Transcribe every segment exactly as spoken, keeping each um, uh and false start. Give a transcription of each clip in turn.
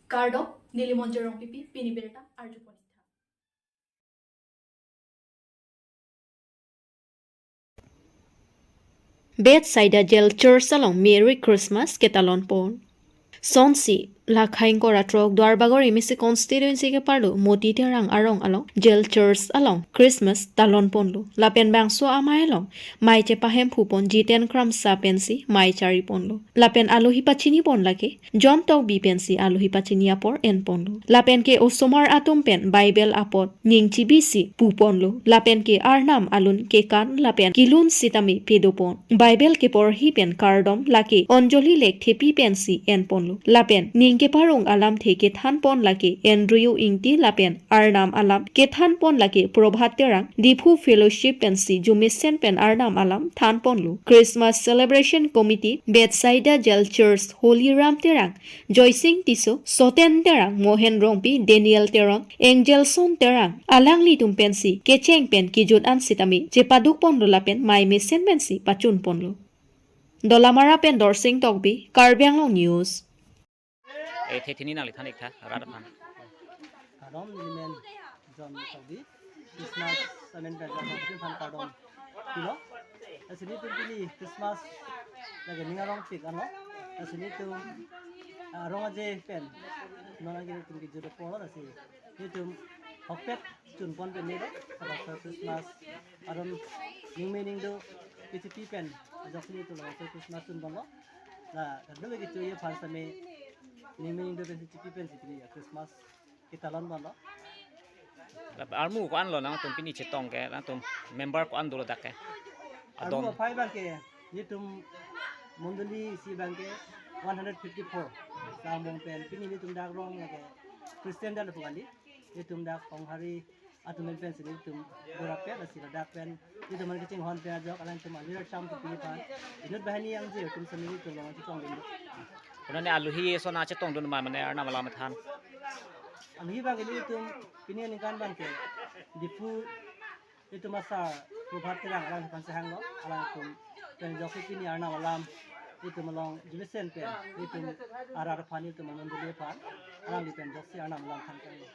Kardom, neli Monjir Rongpipi, pini birta arjupon-ik tha. Bethsaida Jail Church along Merry Christmas ketalon pon. Sonsi, la khaing kora throk Duarbagori M A C constituency keparlo Moti Terang arong along Jail Church along Christmas talon ponlo. Lapen bangso amei along mei chepahemphu pon Jiten Kramsa pensi mei chari ponlo. Lapen alohi pachini pon lake John Tokbi pensi alohi pachini apor en ponlo. Lapen ke osomar atum pen Bible apot ning chibisi pu ponlo. Lapen ke Arnam alun kekan lapen kelun sitame pedo pon. Bible keporhi pen kardom lake Anjali Lekthepi pensi en ponlo. Lapen ning keparong alamthe kethan pon lake Andrew Ingti lapen Arnam alam kethan pon lake Prabhat Terang, Diphu Fellowship pensi jumesen pen Arnam alam than ponlo. Christmas Celebration Committee, Bethsaida Jail Church, Holiram Terang, Joysing Tisso, Soten Terang, Mohen Rongpi, Daniel Teron, Angelson Terang, alanglitum pensi kecheng pen kejut an sitame chepaduk ponlo lapen mei mesen pensi pachun ponlo. Dolamara pen Dorsing Tokbi, Karbi Anglong News. Eh, the thini nangli than-ik tha, rat aphan. Kardom, neli men John Tokbi, Christmas samen pen John Tokbi aphan kardom pilo. Lasi nelitum pini Christmas lake ning arongpik anlo. Lasi nelitum, ah, rong aje pen non agi nelitum kejut apor lo, lasi nelitum hokpet chun pon pen neli, labangso Christmas aron ning me ning do kechipi pen ajoksi nelitum labangso Christmas chun ponlo. La, kadokave kechoji aphan sitame ning me ning do pen kechipi pensi pini a Christmas ketalon ponlo. La, armu ko-an lo nangtum pini chetong ke, nangtum member ko-an dolo dak ke? Armu adon aphai abang ke, nelitum mondoli isi abang ke one hundred fifty-four. Sangbong pen pini nelitum dak rong lake Christian dak lapu kali. Nelitum dak Honghari atum pen pensi nelitum dorap ke, lasi ladak pen nelitum an kachinghon pen ajok alangtum alir cham kepi aphan, inut banghini angjir atum sitame nelitum along chetongdun. Konane alohi ason chetongdun ma, mane Arnam alam than? Alohi abang ke nelitum pini aningkan abang ke Diphu nelitum asar Prabhat Terang alangphan sehang lo, alangtum pen ajoksi pini Arnam alam nelitum along jumesen pen nelitum arat aphan, nelitum amondoli aphan, alangli pen ajoksi Arnam alam than pen lo.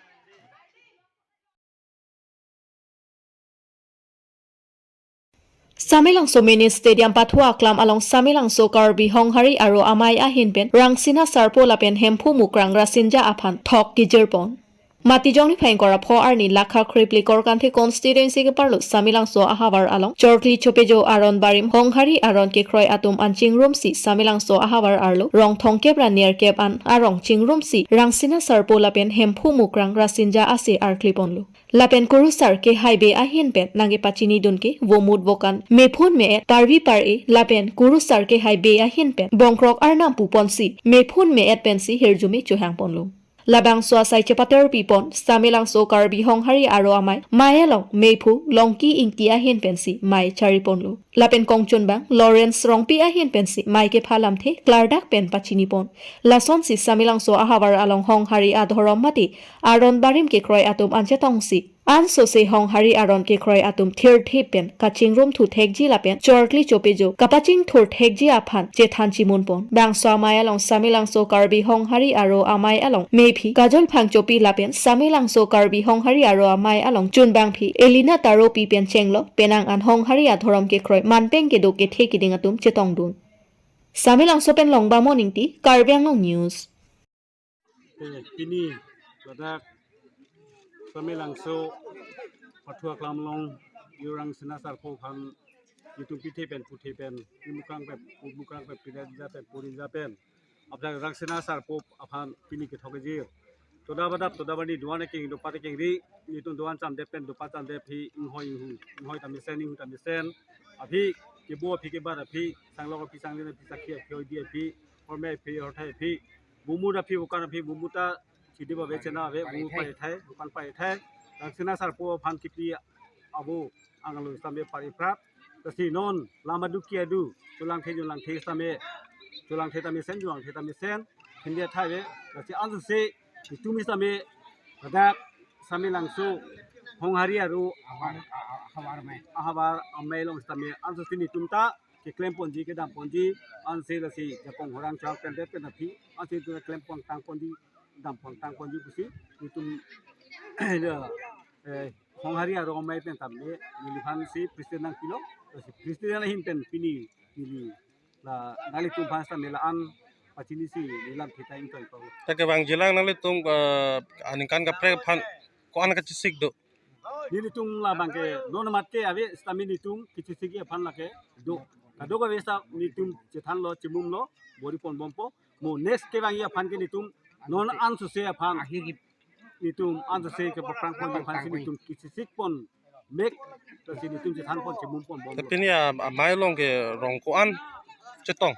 Samelangso Mini Stadium Pathua Aklam along Samelangso Karbi Honghari Aro Amei ahin pen Rangsina Sarpo lapen Hemphu Mukrang Rasinja aphan thok kejir pon. Matijong niphai ingkoi ra pho arni Lakha Khrip Likor Kanthe constituency keparlo Samelangso ahavar along Chorkli Chopejo aron barim Honghari aron kekroi atum an chingrumsi Samelangso ahavar arlo rong thomkep ra nerkep an arong chingrumsi Rangsina Sarpo lapen Hemphu Mukrang Rasinja ase arkli ponlo. Lapen kurusar kehai be ahin pen nangkepachinidun ke vomut vokan, mephun me-et, parvi par-e lapen kurusar kehai be ahin pen bongkrok arnam pu ponsi mephun me-et pensi hirjume chohang ponlo. Labangso asai chepaterpi pon Samelangso Karbi Honghari Aro Amei mei along meiphu Longki Ingti ahin pensi mei chari ponlo. Lapen kongchunbang Lawrence Rongpi ahin pensi mei kepha lamthe klardak pen pachini pon. Lasonsi Samelangso ahavar along Honghari adhorom mate aron barim kekroi atum an chetongsi ansose Honghari aron kekroi atum thirthip pen kachingrum thu thekji lapen Chorkli Chopejo kapaching thur thekji aphan chethan chimun pon. Bangso amei along Samelangso Karbi Honghari Aro Amei along meiphi Kajol Phangchopi lapen Samelangso Karbi Honghari Aro Amei along chunbangphi Elina Taropi pen chenglo penang an Honghari adhorom kekroi manpeng kedo kethe keding atum chetongdun. Samelangso pen Longbamon Ingti, Karbi Anglong News. Eh, pini ladak Samelangso Pathua Aklam along Rangsina Sarpo aphan itum pithe pen puthe pen, imukrang pen, imukrang pen, pida ja pen, puri ja pen, apdak Rangsina Sarpo aphan pini kethok kejir. Toda badap, toda bani doan akeng, dopat akeng ri, itum doan chamdep pen, dopat chamdep aphi, inghoi inghun, inghoi ta mesen, inghun ta mesen, aphi kebo aphi kebat aphi, sanglok aphi, sanglin aphi, sakhi aphi, oidi aphi, horme aphi, horthai aphi, bumut aphi, bukan aphi, bumut ta chidi ba be chena be, bumut pari thai, bukan pari thai, Rangsina Sarpo aphan kipi abo anglo sitame pari prap. Lasi non lam adu ki adu, cholangthe cholangthe sitame, cholangthe ta mesen, cholangthe ta mesen, hindi athai be, lasi ansose itum sitame ladak Samelangso Honghari Aro Ahavar, a-, a-, Ahavar Amei, Ahavar Amei along sitame ansose netum ta keklem ponji, kedam ponji, anse lasi Japon horang chak pen det pen aphi, anse tu keklem pon tang ponji, dam pon tang ponji pusi, nelitum, eh, Honghari arong amei pen tame neliphan si president nangpilo, si president ahin pen pini neli la nanglitum aphan sitame la-an pachinisi neli lam thita ingtoi ko. Ta kevangjilang nanglitum, eh, aningkan kaprek aphan ko-an kachesik do? Nelitum labang ke non amat ke ave sitame nelitum kachesik aphan lake do. Kadokave sita nelitum chethanlo, chemumlo, bor-i pon bompo. Mo next kevangji aphan ke nelitum non ansose aphan, nelitum ansose ke paprang ponji aphan si nelitum kachesik pon mek, lasi nelitum chethan pon chemum pon bom. Pini a, amei along ke rong ko-an chetong?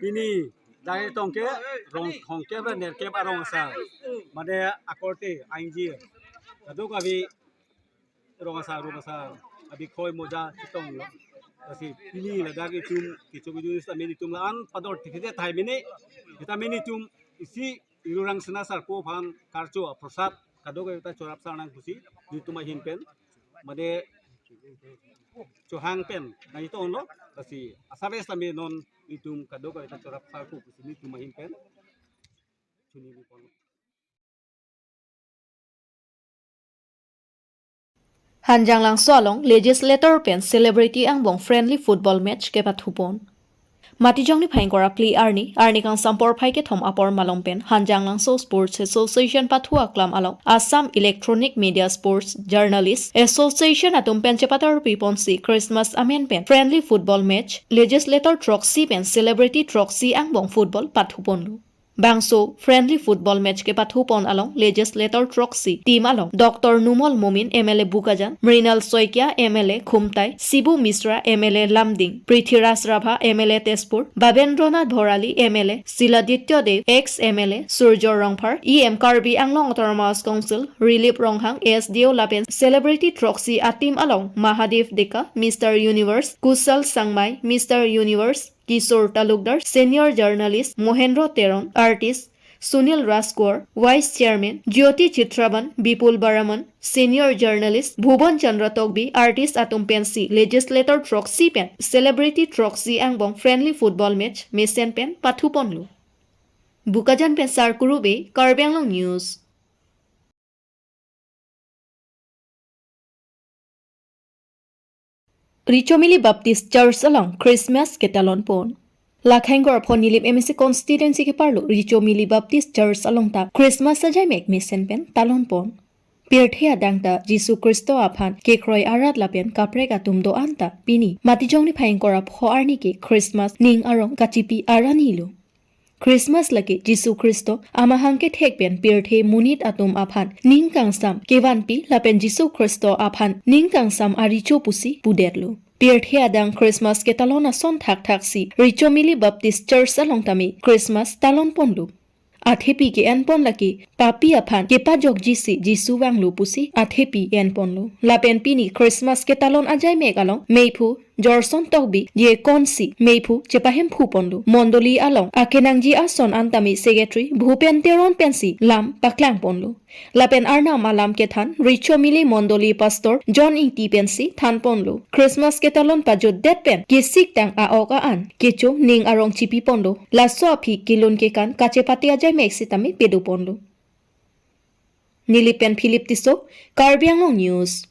Pini dak chetong ke rong thomkep ra nerkep arong asar. Mane akorte aingjir. Kadokave rong asar, rong asar, abi khoi moja chetonglo. Lasi pini ladak itum kecho kejun sitame nelitum la-an pador thekthedet tahai mene. Sitame nelitum isi Irurang Sena Sarpo aphan karcho aprosad kadokave ta chorap sar nang pusi nelitum ahin pen, mane chohang pen nangtonglo, lasi asap sitame non nelitum kadokave ta chorap sar ko pusi nelitum ahin pen chunili pon. Hanjanglangso along legislator pen celebrity angbong friendly football match kepathupon. Matijong niphai ingkoi ra phli arni, arni kangsam porphai kethom apor malom pen Hanjanglangso Sports Association pathu aklam along Assam Electronic Media Sports Journalist Association atum pen chepatarpi ponsi Christmas amen pen friendly football match legislator throksi pen celebrity throksi angbong football pathuponlo. Bangso friendly football match kepathupon along legislator throksi team along Doctor Numal Momin M L A Bokajan, Mrinal Saikia M L A Khumtai, Sibu Misra M L A Lumding, Prithviraj Rabha M L A Tezpur, Babendranath Bhorali M L A, Siladitya Deb ex M L A, Surjo Rongphar, E M Karbi Anglong Autonomous Council, Rilip Ronghang, S D O lapen celebrity throksi a team along Mahadev Deka, Mister Universe, Kusal Sangmai, Mister Universe, Kishore Talukdar, senior journalist Mohendro Teron, artist Sunil Rajkor, vice chairman Jyoti Chitraban, Bipul Baraman, senior journalist Bhuban Chandra Tokbi, artist atum pensi legislator throksi pen celebrity throksi angbong friendly football match mesen pen pathuponlo. Bokajan pen Sar Kuru Bey, Karbi Anglong News. Richomili Baptist Church along Christmas ketalon pon. Lakhaingor phon Nilip M A C constituency keparlo Richomili Baptist Church along ta Christmas ajaimek mesen pen talon pon. Pirthe adang ta Jisu Khristo aphan kekroi arat lapen kaprek atum do-an ta pini Matijong niphai ingkoi ra pho arni ke Christmas ning arong kachipi arni lo. Christmas lake Jisu Khristo amahang kethek pen pirthe monit atum aphan ning kangsam kevanpi lapen Jisu Khristo aphan ning kangsam arecho pusi pudetlo. Pirthe adang Christmas ketalon ason thakthaksi Richomili Baptist Church along tame Christmas talon ponlo. Athepi ke-en pon lake papi aphan kepajokjisi Jisu vanglo pusi athepi en ponlo. Lapen pini Christmas ketalon ajaimek along meiphu Jorson Tokbi je konsi meiphu chepahemphu ponlo. Mondoli along akenangji ason an tame secretary Bhupen Teron pensi lam paklang ponlo. Lapen arnam alam kethan Richomili Mondoli Pastor John Ingti pensi than ponlo. Christmas ketalon pajutdet pen kesik tang a-ok a-an kecho ning arong chipi ponlo. Laso aphi kelun kekan kachepate ajaimek sitame pedo ponlo. Nilip pen Philip Tisso, Karbi Anglong News.